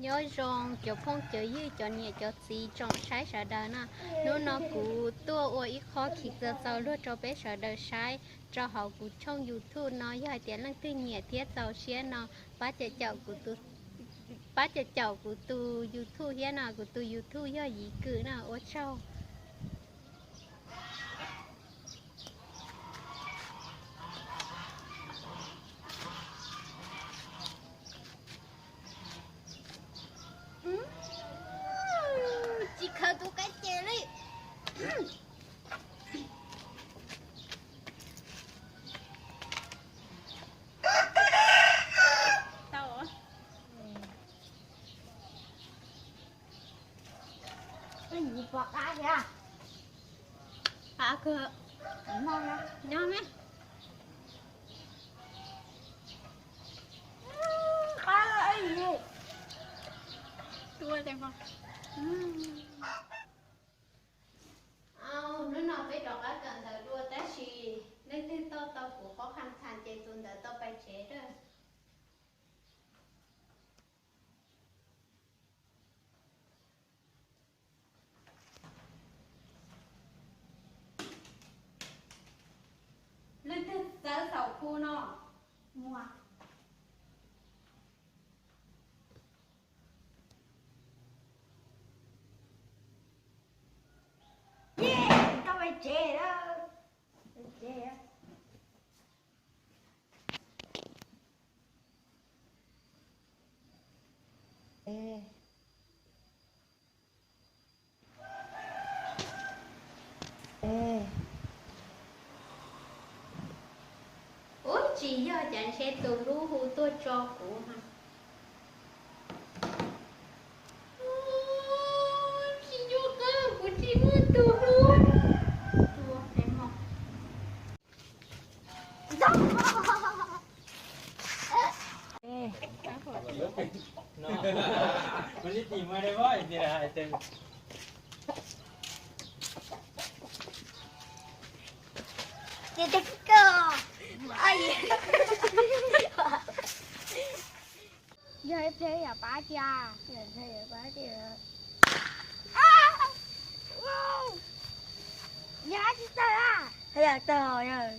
Nyob zoo cov phooj cov ywg, cov niam cov txiv tsoom saib sawv daws na. Hnub no kuv tuaj ua ib qho khiv txaus txaus luag rau peb sawv daws saib rau hauv kuv tshooj YouTube no. Yog hais tias leej twg nyiam thiab txaus siab no, pab caum caum kuv tus, pab caum caum kuv tus YouTube thiab no. Kuv tus YouTube yog Yiv Kwm na. Ua tsaug. Tsis khaws tus kab ces li. Tau. Pom qab thiab. Qab kawg. Nyob me. Qab ib yam. Tua ces. Hnub no peb rov qab kawm ntawv dua tab sis leej twg tau tau kuv qhov qhab tha ces tus ntawd tau pais tsev lawm. Leej twg txawb saum khu no? Muaj. Tau pais tsev lawm. Pais tsev. Ub, tsis yog, cas ntshe tus hlub hu tuaj tso kuv. Tsis yuav, kuv tsis muaj tus hlub. Yog ib pliag yam pab cia, yam pab cia. Yog tsis tawg a? Yog tawg yog.